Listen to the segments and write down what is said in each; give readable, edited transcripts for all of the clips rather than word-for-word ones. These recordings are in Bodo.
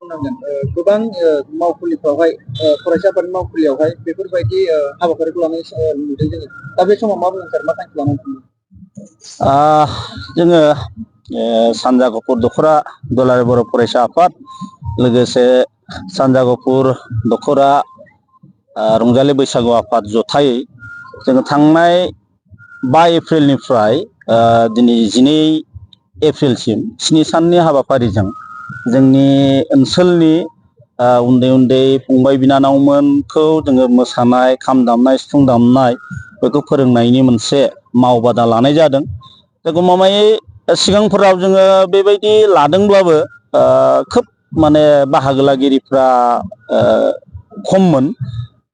बुंनांगोन गोबां मावखुलिफ्रावहाय फरायसाफोरनि मावखुलियावहाय बेफोरबायदि हाबाफारिखौ लानाय नुदों जोङो दा बे समाव मा बुंगोन सार मा थांखि लानानै बुङो जोङो सानजा गुफुर दख'रा दुलाराय बर' फरायसा आफाद लोगोसे सानजा गुफुर दख'रा रंजालि बैसागु आफाद जथायै जोङो थांनाय 5 एप्रिलनिफ्राय दिनै 12 एप्रिलसिम 7 साननि हाबाफारिजों जोंनि ओनसोलनि उन्दै उन्दै फंबाय बिनानावमोनखौ जोङो मोसानाय खाम दामनाय सिफुं दामनाय बेखौ फोरोंनायनि मोनसे मावबादा लानाय जादों। गमामायै सिगांफोराव जोङो बेबायदि लादोंब्लाबो खोब माने बाहागो लागिरिफ्रा खममोन।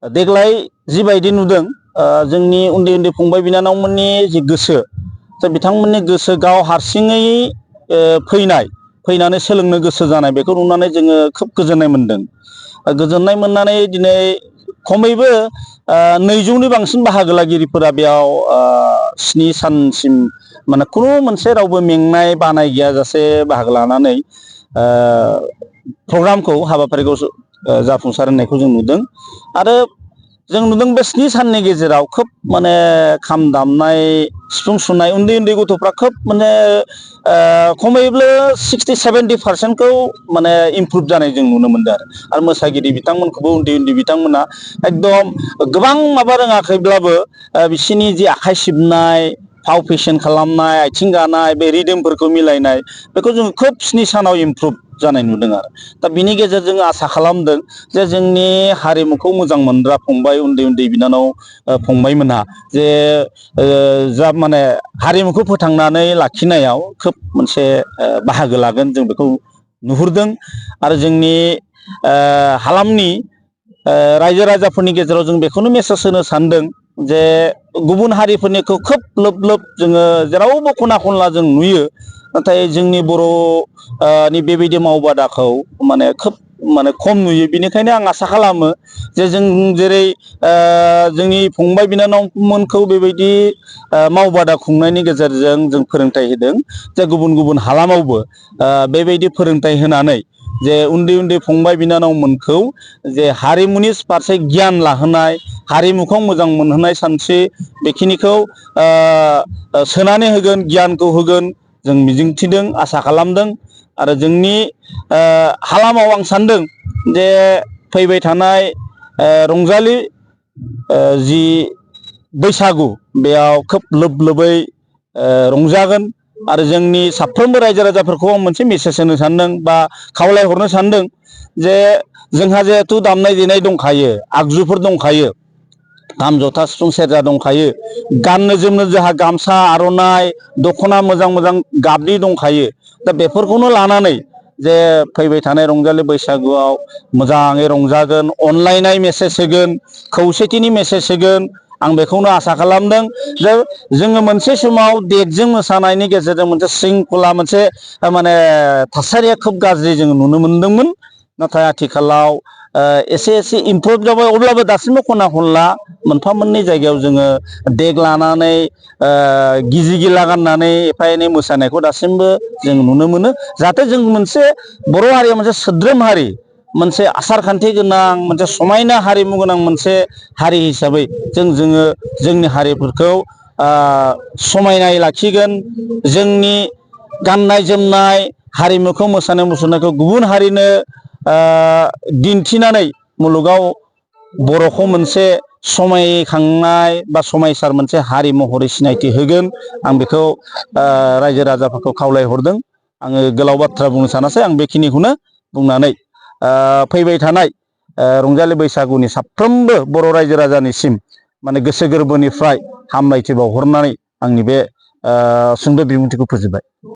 देग्लाय जिबायदि नुदों जोंनि उन्दै उन्दै फंबाय बिनानावमोननि जि गोसो बिथांमोननि गोसो गाव हारसिङै फैनानै सोलोंनो गोसो जानाय बेखौ नुनानै जोङो खोब गोजोननाय मोनदों। गोजोननाय मोननानै दिनै खमैबो 200नि बांसिन बाहागो लागिरिफोरा बेयाव 7 सानसिम माने खुनु मोनसे रावबो मेंनाय बानाय गैयाजासे बाहागो लानानै प्रग्रामखौ हाबाफारिखौ जाफुंसार होनायखौ जों नुदों। आरो जों नुदों बे 7 साननि गेजेराव खोब माने खाम दामनाय सिफुं सुनाय उन्दै उन्दै गथ'फ्रा खोब माने खमैबो 60-70% माने इमप्रुभ जानाय जों नुनो मोनदों। आरो मोसागिरि बिथांमोनखौबो उन्दै उन्दै बिथांमोना एकदम गोबां माबा रोङाखैब्लाबो बिसोरनि जि आखाइ सिबनाय फाव फेशन खालामनाय आथिं गानाय बे रिदोमफोरखौ मिलायनाय बेखौ जोङो खोब 7 सानाव इमप्रुभ जानाय नुदों। आरो दा बिनि गेजेरजों आसा खालामदों जे जोंनि हारिमुखौ मोजां मोनग्रा फंबाय उन्दै उन्दै बिनानाव फंबायमोनहा जे जा माने हारिमुखौ फोथांनानै लाखिनायाव खोब मोनसे बाहागो लागोन जों बेखौ नुहुरदों। आरो जोंनि हालामनि रायजो राजाफोरनि गेजेराव जों बेखौनो मेसेज होनो सानदों जे गुबुन हारिफोरनिखौ खोब लोब लोब जोङो जेरावबो खना खनला जों नुयो, नाथाय जोंनि बर'नि बेबायदि मावबादाखौ माने खोब माने खम नुयो। बेनिखायनो आं आसा खालामो जे जों जेरै जोंनि फंबाय बिनानावमोनखौ बेबायदि मावबादा खुंनायनि गेजेरजों जों फोरोंथाइ होदों जे गुबुन गुबुन हालामावबो बेबायदि फोरोंथाइ होनानै जे उन्दै उन्दै फंबाय बिनानावमोनखौ जे हारिमुनि फारसे गियान लाहोनाय हारिमुखौ मोजां मोनहोनाय सानस्रि बेखिनिखौ सोनानै होगोन, गियानखौ होगोन जों मिजिंथिदों, आसा खालामदों। आरो जोंनि हालामाव आं सानदों जे फैबाय थानाय रंजालि जि बैसागु बेयाव खोब लोब लोबै रंजागोन। आरो जोंनि साफ्रोमबो रायजो राजाफोरखौ आं मोनसे मेसेज होनो सानदों बा खावलायहरनो सानदों जे जोंहा जिहेथु दामनाय देनाय दंखायो, आगजुफोर दंखायो, खाम जथा सिफुं सेरजा दंखायो, गाननो जोमनो जोंहा गामसा आर'नाइ दख'ना मोजां मोजां गाबनि दंखायो। दा बेफोरखौनो लानानै जे फैबाय थानाय रंजालि बैसागुआव मोजाङै रंजागोन, अनलायनाय मेसेज होगोन, खौसेथिनि मेसेज होगोन। आं बेखौनो आसा खालामदों जे जोङो मोनसे समाव देगजों मोसानायनि गेजेरजों मोनसे शृंखला मोनसे माने थासारिया खोब गाज्रि जोङो नुनो मोनदोंमोन। नाथाय आथिखालाव एसे एसे इमप्रुभ जाबाय। अब्लाबो दासिमबो खना खनला मोनफा मोननै जायगायाव जोङो देग लानानै गिजि गिला गाननानै एफा एनै मोसानायखौ दासिमबो जों नुनो मोनो। जाहाथे जों मोनसे बर' हारिया मोनसे सोद्रोम हारि, मोनसे आसार खान्थि गोनां, मोनसे समायना हारिमु गोनां मोनसे हारि हिसाबै जोङो जोंनि हारिफोरखौ समायनाय लाखिगोन। जोंनि गाननाय जोमनाय हारिमुखौ मोसानाय मुसुरनायखौ गुबुन हारिनो दिन्थिनानै मुलुगाव बर'खौ मोनसे समायखांनाय बा समायसार मोनसे हारि महरै सिनायथि होगोन। आं बेखौ रायजो राजाफोरखौ खावलायहरदों। आङो गोलाव बाथ्रा बुंनो सानासै, आं बेखिनिखौनो बुंनानै फैबाय थानाय रंजालि बैसागुनि साफ्रोमबो बर' रायजो राजानिसिम माने गोसो गोरबोनिफ्राय हामलायथि बावहरनानै आंनि बे सुंद' बिबुंथिखौ फोजोबबाय।